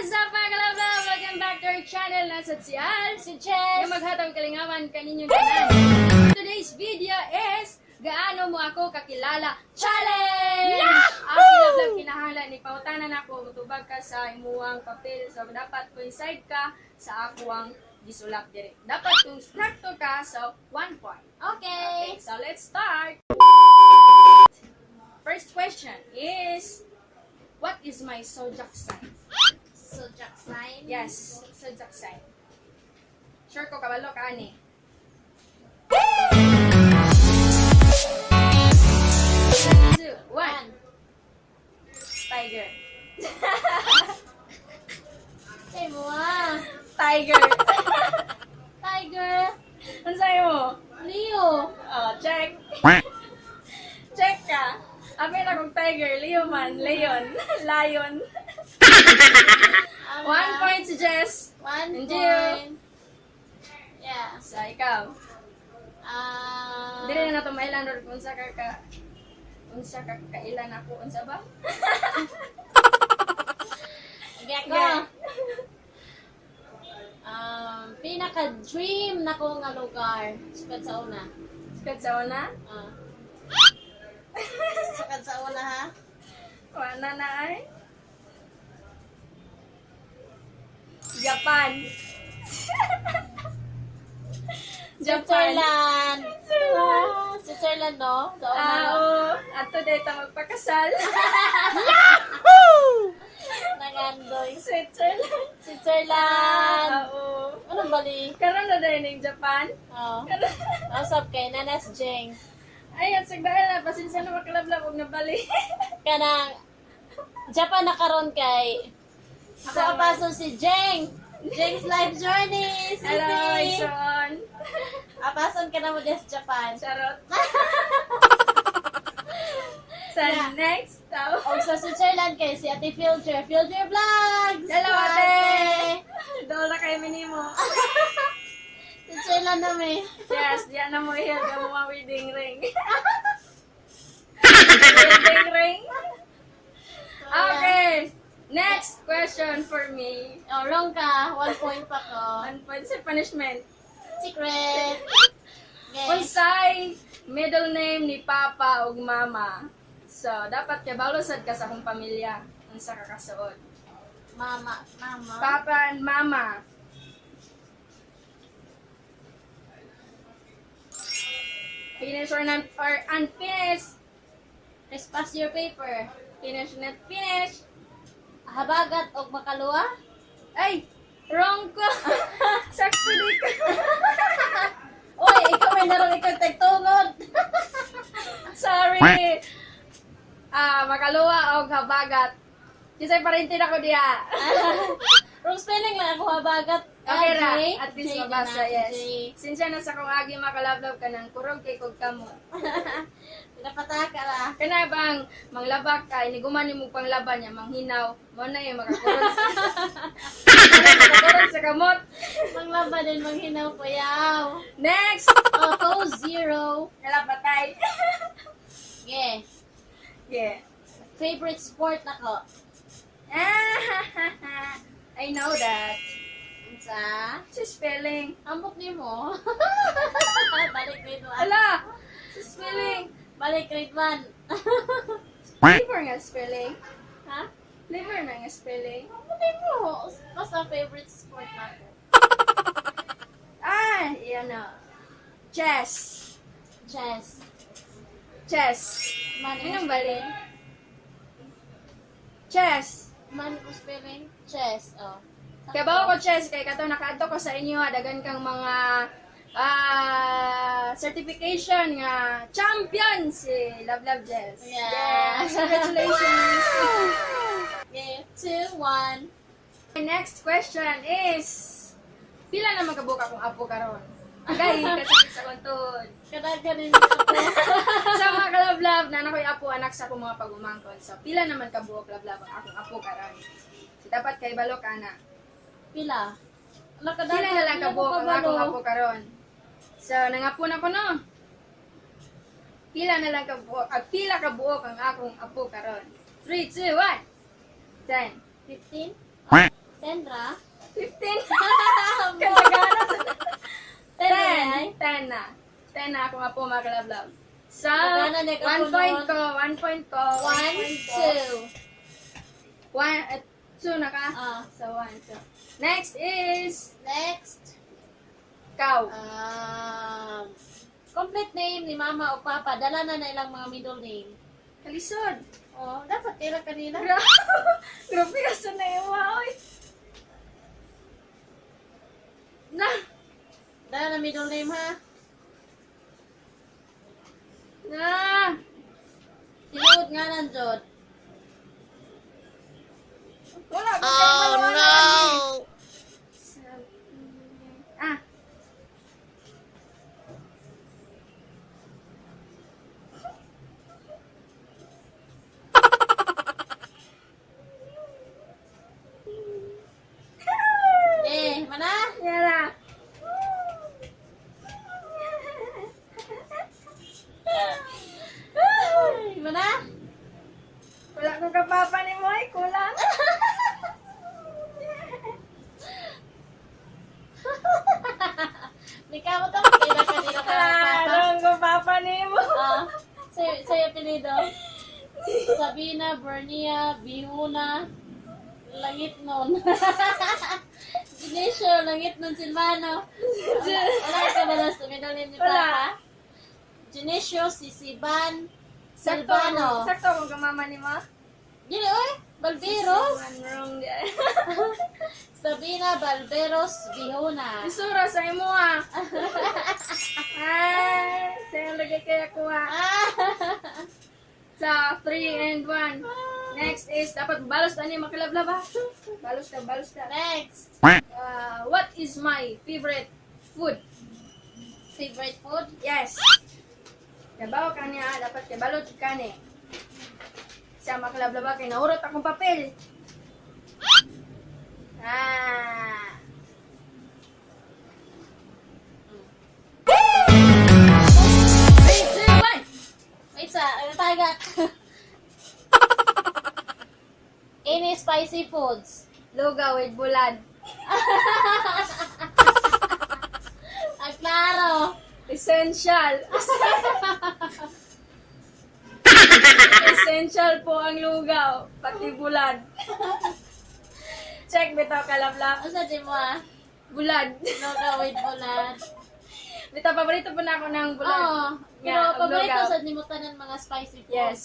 What's up, mga kalablaw? Welcome back to our channel. Nasa si Al. Si Jess! Nga maghatag kalingawan kaninyong tanan. Today's video is "Gaano Mo Ako Kakilala Challenge!" Ang kilablab, kinahanglan ni pautanan ako, mutubag ka sa imuang papel. So dapat coincide ka sa akuang gisulat diri. Dapat kung sakto ka, so 1 point. Okay. Okay, so let's start. First question is, what is my zodiac sign? Zodiac sign? Yes, zodiac sign. Sure ko kabalo ka ani. Two, one. One. Tiger. Say mo ah. Tiger. Tiger. Ano sa'yo mo? Leo. Oh, check. Check ka. Apil akong tiger. Leo man. Leon. Lion. Ama. 1 point si Jess. One And point. you? Yeah. Sa ikaw. Ah. Hindi na nato mailan or kung unsa ka kailan ako, unsa ba? Sige ako. Okay. Pinaka-dream na ko nga lugar. Sukad sa una. Sukad sa una? Ah. Sukad sa una ha? Wala na ay. Japan. Switzerland. Switzerland. Ah, Switzerland, no? Sa una. Ah, No? oo. Ato dito magpakasal. Nangandoy. Switzerland. Switzerland. Ah, oo. Anong bali? Karon na din yung Japan. Oh. Karon. Usap kay Nanas Jeng. Ay, at sagdaan na. Pasensya na, makalabla og nabali. Kanang Japan na karon kay ako apaso si Jeng. Jeng's Life Journey. Sisi. Hello, Ison. Apason ka na mo des Japan. Charot. Sa Yeah. next tao. Og sa Switzerland kay si Ate Filter, Filter Vlogs. Hello, ate. Dola kay minimo. Switzerland na may. Yes, diyan na mo ihil ka mo mga wedding ring. Wedding ring. Okay. Next question for me. Oh, wrong ka. 1 point pa ko. 1 point sa punishment. Secret. Okay. Unsay middle name ni Papa ug Mama? So, dapat kay sad ka sa akong pamilya. Unsa ka kasuod? Mama, mama. Papa and Mama. Finish or not or unfinished? Please pass your paper. Finish, not finish. Habagat og makaluwa? Ay, wrong ko. Sakto di ko. Oy, ikaw may narong ikaw tagtungod. Sorry. Ah, makaluwa og habagat. Kisay parintin ako diha. Wrong spelling lang ako, habagat. Okay Ah, ra, J? at least J mabasa, na, yes. J. Sinsya na sa kong agi, makalablab ka ng kurog kay kog kamot. Pinapataka ra. Kana bang manglaba ka, iniguman nimo panglaban niya, manghinaw, mo na yung makakurog. Makakurog sa kamot. Manglaba din, manghinaw kuyaw. Next! Oh, go zero. Wala, patay. Yeah. Yeah. Favorite sport nako? Ah, I know that. Unsa? Sa spelling. Ambot nimo. Balik grade 1. Ala! Sa spelling. Balik grade 1. Flavor nga spelling. Ha? Flavor na nga spelling. Ambot nimo. Basta favorite sport nako. Ah, yan na. Chess. Chess. Chess. Man, Anong bali? Chess. Man ko spelling? Chess. Oh. Kaya bawa ko chess, kay kato nakaadto ko sa inyo, ah, dagan kang mga certification nga champion si Love Love Jess. Yeah. Yes, congratulations. Okay, two, one. My next question is, pila na magkabuok akong apo karon? Agay, kasakit sa akong tuod. Kadaghanin ako. Sa mga kalablab, na ko'y apo, anak sa akong mga pagumangkon. So, pila naman kabuok, lablab, ang akong apo karon? So, dapat kay balok ana. Pila? Pila na lang kabuok ang akong apo karon? So, nangapo na ko, no? Pila na lang kabuok, at pila kabuok ang akong apo karon? 3, 2, 1. 10. 15? 10 ra? 15. Kalagana sa 10 ra ay? 10. 10 na. 10 na ako nga po, mga kalablab. So, Nagana na ka 1 po point noon. ko, 1 point ko. 1, 2. 1, 2 na ka? Ah. So, 1, 2. Next is, Next. cow. Complete name ni mama o papa. Dala na na ilang mga middle name. Kalisod. Oh, dapat kailan kanila. Grabe. Grabe ka sa naiwa, oy. Na. Dala na middle name ha. Na. Tinuod nga nan jud. Wala. Oh, no. Ah. Eh, mana? Yara. Ay, mana? Wala ko kapapa ni Moy. Kulang. May kamot ako kailan kanila ka papa. Wala ko papa ni mo. Ah, sa'yo apelyido. Sabina, Bernia, Bihuna, Langit nun. Ginesio, Langit nun Silvano. Wala ka ba na sa middle name ni Wala. Papa? Ginesio, Sisiban, Sakto, Silvano. sakto akong kamama ni mo. Dili, oy, Balberos. One wrong. Sabina Balberos Bihuna. Isura sa imo ah. Ay, sa'yo lagi kaya kuha. Ah! Sa 3 and 1. Next is, dapat balos na niya makilablab ha. Balos na, balos na. Next. What is my favorite food? Favorite food? Yes. Kabaw ka niya, dapat kabalot ka ni. Sa makilablab kay naurot akong papel. Ah. Three, two, one. Wait sa, ano tagak? Any spicy foods? Lugaw with bulad. Ang klaro. Essential. Essential po ang lugaw, pati bulad. Check bitaw kalablab. Ano sa di mo ah? Bulad. Lugaw with bulad. Bitaw paborito po na ako ng bulad. Oo. Pero Nga, ang paborito lugaw. sa nimo tanan mga spicy foods. Yes.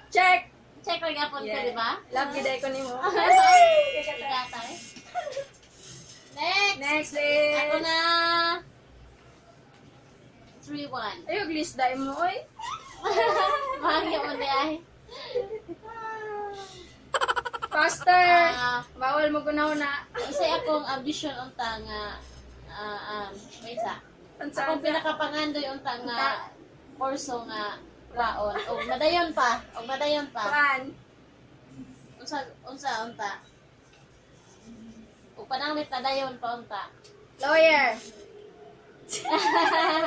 Check. Check lang yapon ko, Yeah. di ba? Love gid ko nimo. Igatay. Next! Next is Ako na. 3-1. Ayog list dai mo oy. Mahagya mo ni ay. Faster. Ah. Bawal mo gunaw na. Unsay akong ambition unta nga wait sa. Unsa Akong pinakapangandoy unta nga kurso nga kwaon. Og madayon pa, og madayon pa. Kuan. Unsa unsa unta? Og pananglit na dayon pa unta. Lawyer.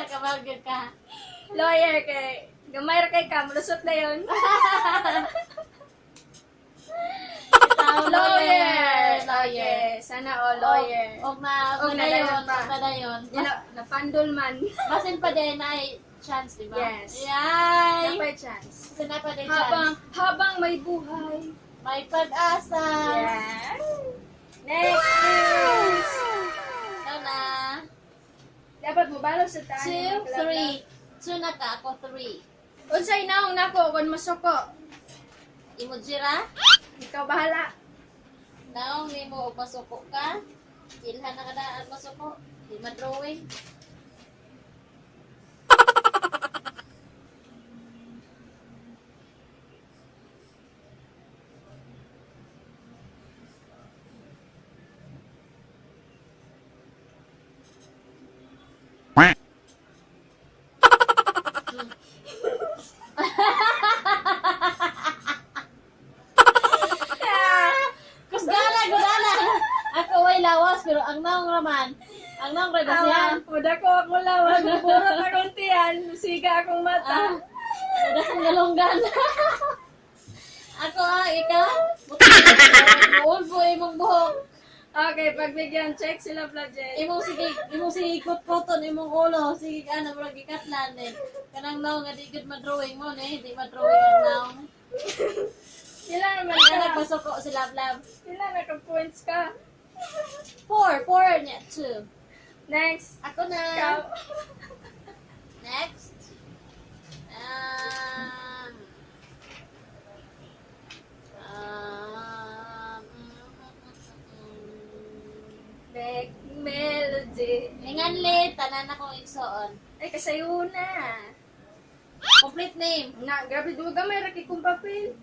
Kabag gyud ka. Lawyer kay gamay ra kay ka mulusot na yon. Ikaw, Lawyer. Lawyer. Okay, sana all lawyer. Og ma Og og madayon, nadayon pa. og madayon. Yan na, napandol man. Basin pa din ay chance, di ba? Yes. Yay! Napay chance. Basin na pa din Habang chance. habang may buhay. May pag-asa. Yeah. Next is Ikaw na. dapat mo balos sa tayo. 2, 3. 2 na ka, ako 3. Unsay naong nako kon masuko? Imojira, Ikaw bahala. naong nimo og masuko ka. Ilhan na ka na ang masuko. Di ma-drawing. Quack. Kusgala, gudala. Ako way lawas pero ang naong raman. Ang naong ra Tama, puda ko ako lawan, puro akong tiyan, siga akong mata. Ah, wala kang galonggan. Ako ah, ikaw. Ulbo imong buhok. Okay, pagbigyan, check sila Flaget. Imong sige ikot-koton imong ulo, sige ka na murag gikatlan eh. Kanang naong nga di gud ma-drawing mo ni, di ma-drawing ang naong. Sila naman Kaya ka. nagpasuko si Love Love. Sila naka-points ka. Four, four niya, two. Next. Ako na. Ikaw. Next. Make melody. Ninganli, tanan akong igsoon. Ay, kasayo na. Complete name. Na, grabe, duga may raki kong papel.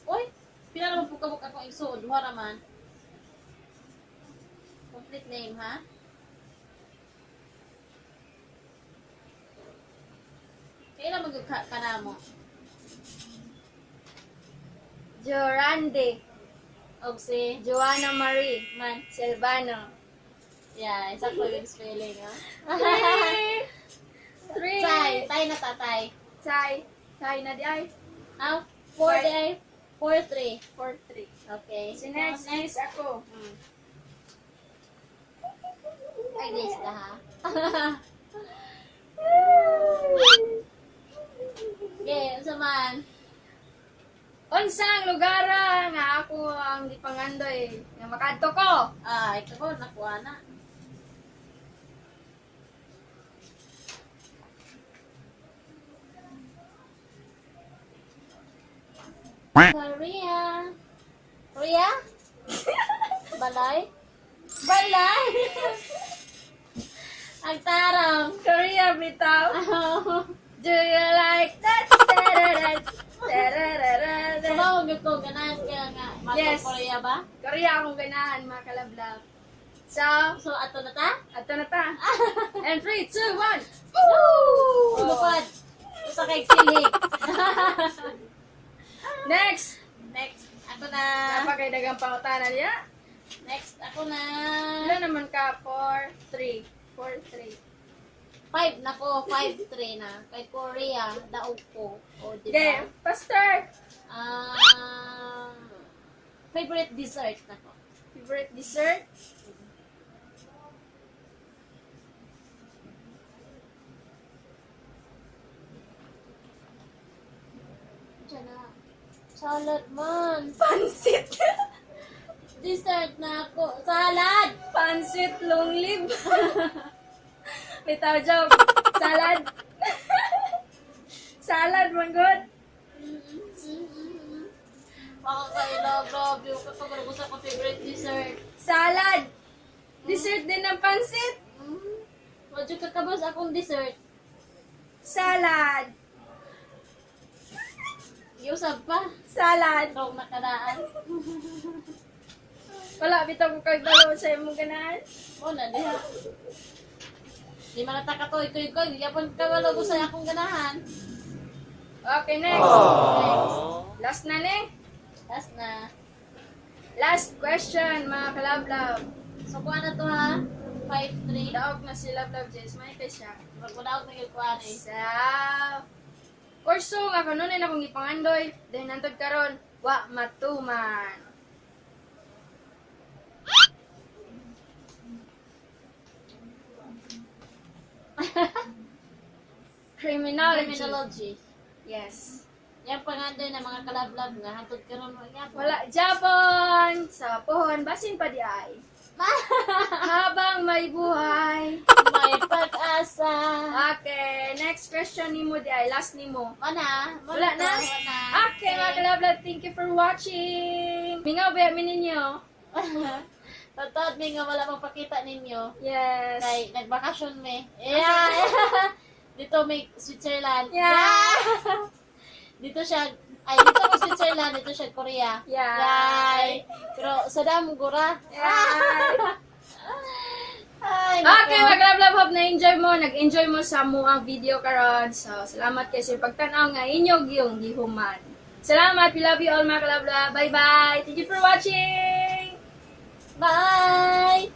Uy, pila naman po kabuk akong igsoon. Duha raman. Complete name, ha? Kailan mag ka na mo? Jorande. Og si Joanna Marie. Man. Silvano. Yeah, isa ko yung spelling, ha? Three. Three. Tay, tay na tatay. Tay. Tay na di ay. Ah, four Five. di ay. Four, three. 4, 3. Okay. Si next is ako. Ay, next na ha. Okay, unsa man? Unsang lugar nga ako ang gipangandoy nga makadto ko? Ah, ikaw nakuha na. Korea. Korea? Balay? Balay! Ang tarong. Korea bitaw. Do you like that? Tararara, tararara. Tumawag ko, ganahan ka nga. Mato Yes. Korea ba? Korea akong ganahan mga kalablab. So, So, ato na ta? ato na ta. And 3, 2, 1. Woo! Lupad. Usa kay silig. Next! Next, ako na. Napakaidagang pangutana niya. Next, ako na. Wala naman ka? 4, 3. 4, 3. Five na ko, five, three na. Kay Korea, daog ko. O, di Okay, ba? faster! Ah, favorite dessert na ko. Favorite dessert? Diyan na. Salad man. Pansit! Dessert na ako. Salad! Pansit long live! Bitaw joke. Salad! Salad, manggod! Makakaila, grabe. Kapag gusto ko favorite dessert. Salad! Dessert din ng pansit! Wadyo kakabos akong dessert. Salad! Yusab pa. Salad! Rong nakadaan. Wala, bitaw ko kay balo sa imong ganahan. O na, diha. Di man nata ka to, ikoy ko. Yapon ka wala ko sa akong ganahan. Okay, next. Next. Last na ni. Last na. Last question, mga kalablab. So, kuha na to ha. 5-3. Daog na si Love Jess. May kay siya. Magmunaog na yung kuha ni. Sa kurso nga kanunay na akong gipangandoy dahil nantod karon wa matuman. Criminology. Criminology. Yes. Yang pangandoy na mga kalablab nga hantod karon mo nga. Wala Japon sa pohon basin pa di ay. Habang may buhay. May pag-asa. Okay, next question nimo di ay last nimo. Mana? Wala na? Wala. Okay, mga kalablab, thank you for watching. Mingaw ba mi ninyo? Totoo mi nga wala magpakita ninyo. Yes. Kay nagbakasyon me. Yeah. Dito may Switzerland. Yeah. Dito siya ay dito ko Switzerland, dito siya Korea. Yeah. Yay. Pero sa dam gura. Yeah. Ay, Okay, nako. mga kalablab, hope na-enjoy mo. Nag-enjoy mo sa muang video karon. So, salamat kay sa pagtan-aw nga inyong yung gihuman. Salamat. We love you all, mga kalablab. Bye-bye. Thank you for watching. Bye.